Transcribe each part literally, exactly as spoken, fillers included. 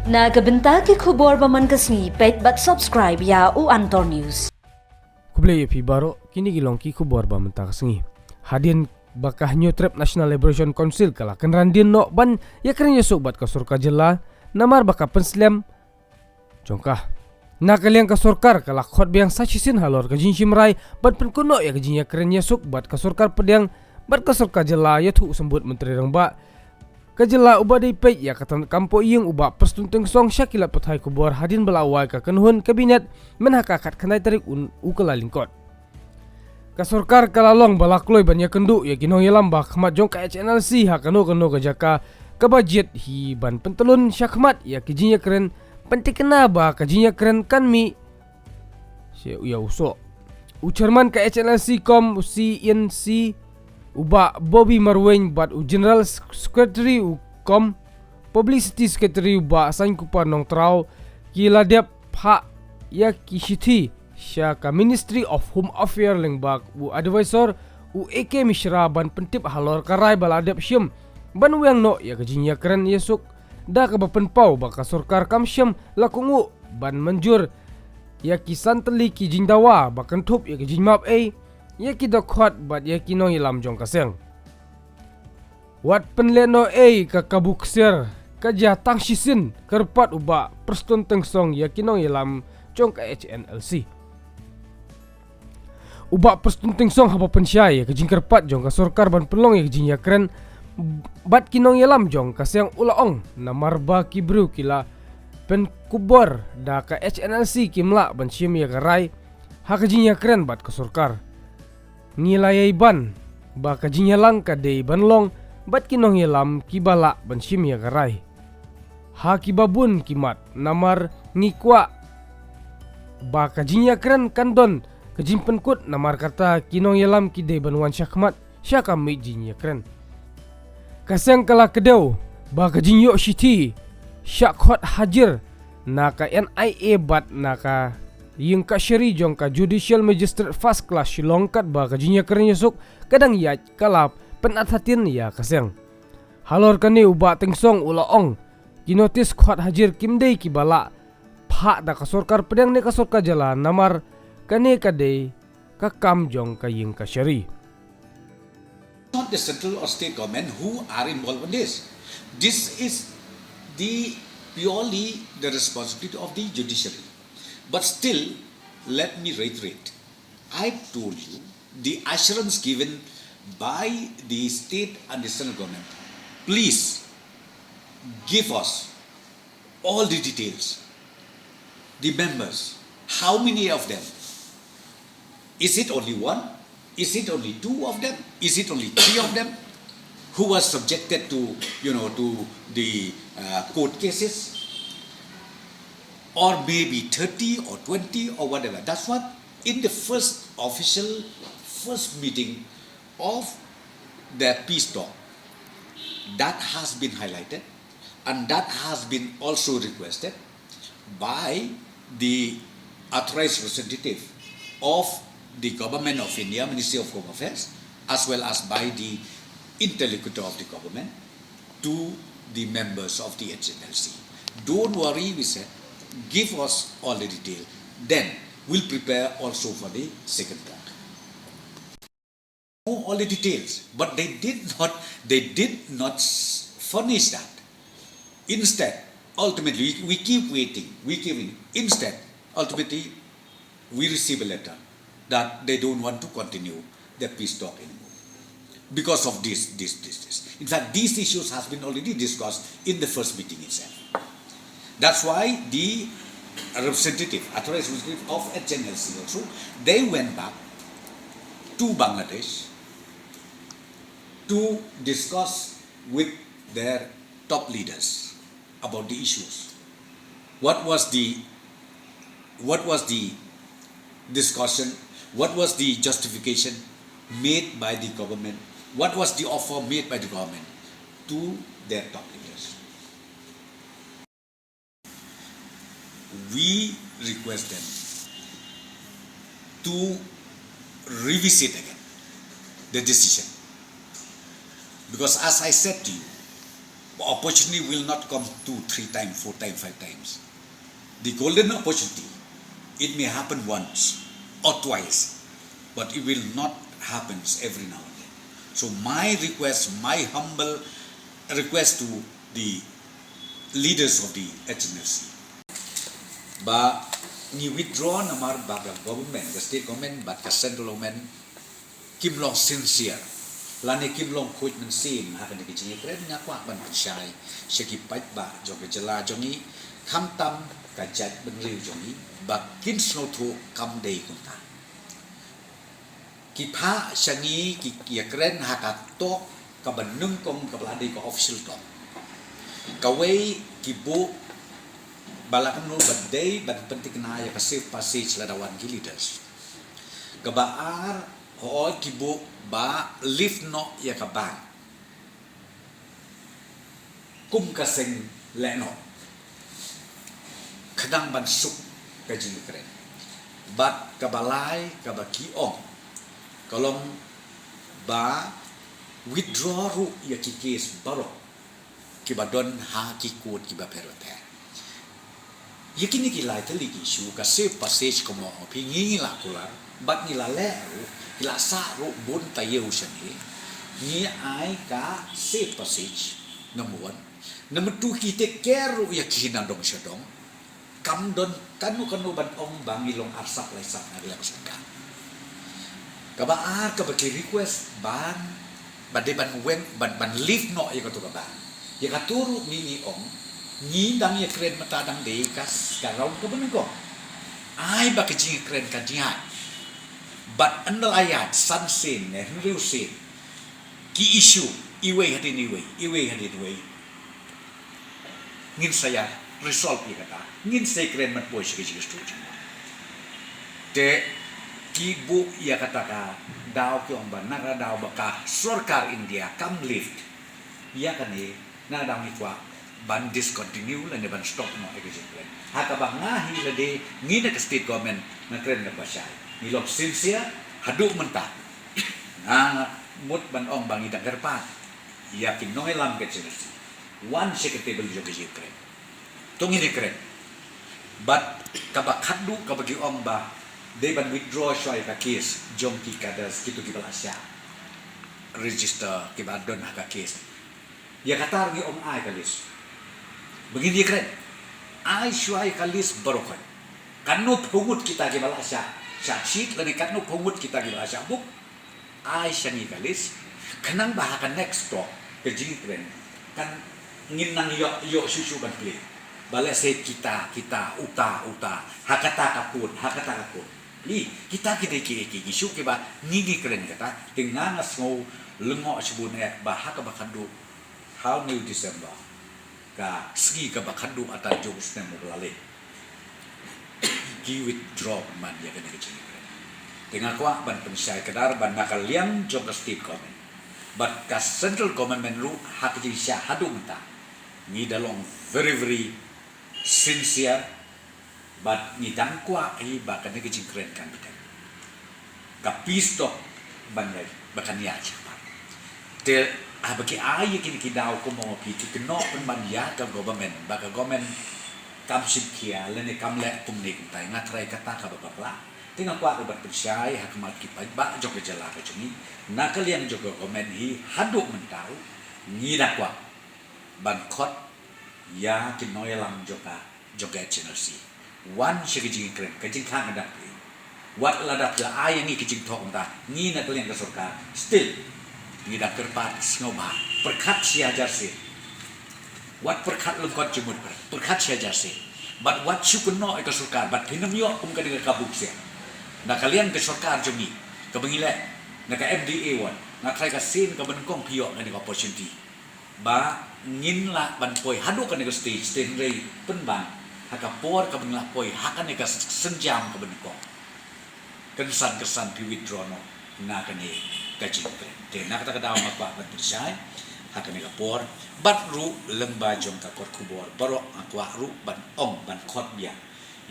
Na ka bynta ki khubor ba man ka sngi, peit bad subscribe ïa u Antor News. Khublei ïa phi baroh, kine ki long ki khubor ba mynta ka sngi. Hadien ba ka Hynñiewtrep National Liberation Council ka la kynran dien noh ban ïakren ïasuk bad ka sorkar jylla, namar ba ka pynslem jong ka. Na ka liang ka sorkar ka la khot biang sa shisien halor ka jingshim rai ban pynkut noh ïa ka jingïakren ïasuk bad ka sorkar pdiang bad ka sorkar jylla, ïathuh u Symbud Myntri Rangbah ka jylla uba dei peit ïa ka tnat kam poh ïing, u Bah Prestone Tynsong, sha ki lad pathai khubor hadien ba la wai ka kynhun kabinet mynha ka khatkhyndai tarik u Kyllalyngkot. Ka sorkar ka la long ba la kloi ban ïakynduh ïa ki nongïalam ba khmat jong ka H N L C ha kano kano ka jaka kaba jied hi ban pyntlun shakhmat ïa ki jingïakren, pynthikna ba ka jingïakren kan mih sha ïa u soh. U chairman ka H N L C kum u C N C, u Bah Bobby Marwein, bad u general secretary u kum publicity secretary u Bah Saiñkupa Nongtraw, ki la dep phah ïa ki shithi sha ka Ministry of Home Affairs lyngba u advisor u A K Mishra ban pyntip halor ka rai ba la dep shim ban weng noh ïa ka jingïakren ïasuk, da kaba pynpaw ba ka sorkar kam shym la kohnguh ban mynjur ïa ki san tylli ki jingdawa ba kynthup ïa ki jingmap ei ïa ki dkhot bad ïa ki nongïalam jong ka seng. Wat pynlehnohei ka kabu ksiar, ka jia tang shisien kyrpad u Bah Prestone Tynsong ïa ki nongïalam jong ka H N L C. U Bah Prestone Tynsong haba pynshai ïa ka jingkyrpad jong ka sorkar ban pynlong ïa ka jingïakren bad ki nongïalam jong ka seng, u la ong, namar ba ki briew ki la pynkupbor da ka H N L C kim lah ban shim ïa ka rai ha ka jingïakren bad ka sorkar. Ngi la ïai ban ba ka jingïalang ka dei ban long bad ki nongïalam kiba lah ban shim ïa ka rai ha kiba bun ki mat, namar ngi kwah ba ka jingïakren kan don ka jingpynkut, namar kata ki nongïalam ki dei ban wan shakhmat sha ka miej jingïakren. Ka seng ka la kdew ba ka jingïoh shithi shah khot hajir na ka N I A bad na ka ïing kashari jong ka Judicial Magistrate First Class Shillong katba ka jingïakren ïasuk ka dang ïaid ka la pynathatin ïa ka seng. Halor kane u Bah Tynsong u la ong, ki notis khot hajir kim dei kiba la phah da ka sorkar pdeng ne ka sorkar jylla, namar kane ka dei ka kam jong ka ïing kashari. Not the central or state government who are involved in this. This is the purely the responsibility of the judiciary. But still, let me reiterate, I told you the assurance given by the state and the central government. Please give us all the details. The members, how many of them? Is it only one? Is it only two of them? Is it only three of them who were subjected to, you know, to the uh, court cases? Or maybe thirty or twenty or whatever. That's what in the first official, first meeting of the peace talk, that has been highlighted and that has been also requested by the authorized representative of the Government of India, Ministry of Home Affairs, as well as by the interlocutor of the government to the members of the H N L C. Don't worry, we said, give us all the detail. Then we'll prepare also for the second talk. Know all the details, but they did not, they did not s- furnish that. Instead, ultimately, we, we keep waiting, we keep waiting. Instead, ultimately, we receive a letter that they don't want to continue the peace talk anymore because of this, this, this, this. In fact, these issues has been already discussed in the first meeting itself. That's why the representative, authorized representative of H N L C also, they went back to Bangladesh to discuss with their top leaders about the issues. What was the, what was the discussion? What was the justification made by the government? What was the offer made by the government to their top leaders? We request them to revisit again the decision. Because as I said to you, Opportunity will not come two, three times, four times, five times. The golden opportunity, it may happen once or twice, but it will not happen every now and then. So my request, my humble request to the leaders of the H N F C, ba ngi withdraw namar ba ka government, ka state government bad ka central government kim long sincere lane kim long khuid mynsiem ha kane ka jingïakren. Nga kwah ban pynshai sha ki paidbah jong ka jylla jong ngi, khamtam ka jaitbynriew jong ngi, ba kin sngewthuh kam dei kumta. Ki phah sha ngi ki ïakren ha ka talk kaba nyngkong kaba la dei ka official talk. Kawei, ki buh ba la kumno ba dei ban pynthikna ïa ka safe passage lada wan ki leaders. Kaba ar, hooid, ki buh ba lift noh ïa ka ban kum ka seng lehnoh khnang ban suk ka jingïakren. Bad kaba lai kaba ki ong ka long ba withdraw ruh ïa ki case baroh kiba don ha ki court kiba pher bapher. Ïa kine ki lai tylli ki issue, ka safe passage kumno, phi, ngi ngi la kular bad ngi la leh ruh, ngi la sah ruh bun taïew sha ngi. Ngi ai ka safe passage number one. Number two, ki take care ruh ïa ki na dong sha dong. Kam don kano kano ban ong ba ngi long arsap laisap na ka liang sorkar. Kaba ar, kaba ki request ban, ba dei ban weng, ban, ban lift noh ïa kato ka ban. Ïa kato ruh ngi ngi ong, ngi dang ïakren mynta dang dei ka, ka round kaba nyngkong. Ai ba ka jingïakren ka jingïaid bad ynda la ïaid san sien ne hynriew sien, ki issue iwei hadien iwei, iwei hadien iwei, ngin sa ïa resolve ïa kata, ngin sa ïakren ban poi sha ka jingïasyllok jingmut. Te ki buh ïa kata ka daw, ki ong ba na ka daw ba ka sorkar India kam lift ïa kane, na ka daw ngi kwah ban discontinue lane ban stop noh ïa ka jingïakren. Ha kaba nga hi lade, ngi na ka state government nga kren kaba shai, ngi long sincere haduh mynta. Nga mut ban ong ba ngi dang kyrpad ïa ki nongïalam ka H N F C, wan sha ka table jong ka jingïakren. To ngin ïakren. Bad kaba khatduh, kaba ki ong ba dei ban withdraw shuwa ïa ka case jong ki cadres kito kiba la shah register, kiba don ha ka case. Ïa kata ruh ngi ong ai ka list ba ngin ïakren. Ai shuwa ïa ka list baroh khoit, katno phew ngut kita kiba la shah charge sheet lane katno phew ngut kita kiba la shah book. Ai sha ngi ka list khnang ba ha ka next talk, ka jingïakren, kan ngin nang ïoh, ïoh shuh shuh ban plie. Ba lehse kita, kita, uta, uta, ha kata ka pud, ha kata ka pud. Plie, kita ki dei ki, ki, ki issue kiba ngi ngi kren kata. Te nga nga sngew lyngngoh shibun eh ba ha kaba khatduh, ha u December, ka sngi kaba khatduh ata jong u snem uba la leit, ki withdraw pynban ïa kane ka jingïakren. Te nga kwah ban pynshai kdar ba na ka liang jong ka state government bad ka central government ruh, ha ka jingshah haduh mynta, ngi da long very, very sincere. Bad ngi dang kwah hi ba kane ka jingkren kan bteng, ka peace talk ban ïa, ba kan ïa jingpang. Te haba ki ai ïa kine ki daw, kumba ong phi, ki kynnoh pynban ïa ka government ba ka government kam shim khia lane kam leh kumne kumtai, nga tharai kata kaba bakla. Te nga kwah ruh ban pynshai ha khmat ki paidbah jong ka jylla ka jong ngi, na ka liang jong ka government hi haduh mynta ruh ngi da kwah ban khot ïa ki nongïalam jong ka, jong ka H N F C, wan sha ka jingïakren, ka jingkhang ka dang plie. Wat lada phi la ai ïa ngi ka jingthok mynta, ngi na ka liang ka sorkar, still ngi dang kyrpad sngewbha, pyrkhat shi hajar sien. Wat pyrkhat lyngkot jingmut, pyrkhat shi hajar sien. Bad wat shu kynnoh ïa ka sorkar, bad phin ym ïoh kum kane ka kabu ksiar na ka liang ka sorkar jong ngi kaba ngi leh na ka M D A one. Nga tharai ka sien kaba nyngkong phi ïoh kane ka opportunity ba ngin lah ban poi haduh kane ka stage, te hynrei pynban ha ka por kaba ngin lah poi ha kane ka sienjam kaba nyngkong, kynsan kynsan phi withdraw noh na kane ka jingkren. Te na kata ka daw nga kwah ban pynshai ha kane ka por, bad ruh lyngba jong ka kot khubor baroh nga kwah ruh ban ong, ban khot biang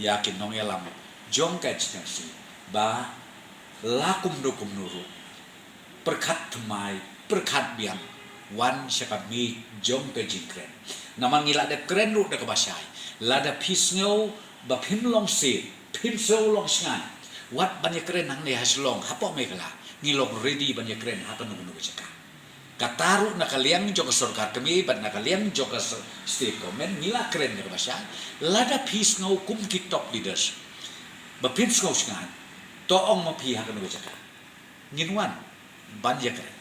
ïa ki nongïalam jong ka H N F C ba la kumno kumno ruh, pyrkhat thymmai, pyrkhat biang, Wan sha ka miej jong ka jingkren. Namar ngi lah dep kren ruh da kaba shai. Lada phi sngew ba phim long sien, phim sngew long shngaiñ, wat ban ïakren hangne ha Shillong, hapoh Meghalaya. Ngi long ready ban ïakren ha kano kano ka jaka. Kata ruh na ka liang jong ka sorkar kmie bad na ka liang jong ka s-, state government, ngi lah kren da kaba shai. Lada phi sngew kum ki top leaders ba phim sngew shngaiñ, to ong ma phi ha kano ka jaka. Ngin wan ban ïakren.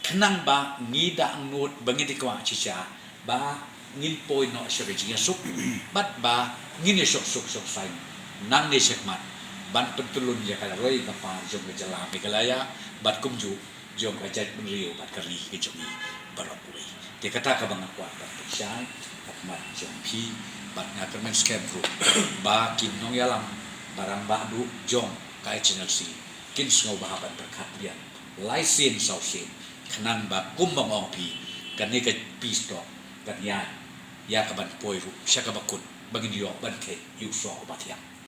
Khnang ba ngi da angnud ba ngin ïa kwah shisha ba ngin poi noh sha ka jingïasuk bad ba ngin ïa shong suk shong saiñ nangne shakhmat ban pyntylun ïa ka roi ka par jong ka jylla Meghalaya bad kumjuh jong ka jaitbynriew bad ka ri ka jong ngi baroh kawei. Te kata kaba nga kwah ban pynshai ha khmat jong phi bad nga kyrmen skhem ruh ba ki nongïalam ba rangbah duh jong ka H N L C kin sngewbha ban pyrkhat biang lai sien saw sien khnang ba kumba ong phi kane ka peace talk kan ïaid ïa ka ban poi ruh sha kaba kut ba ngin ïoh ban kheit ïa u soh uba thiang.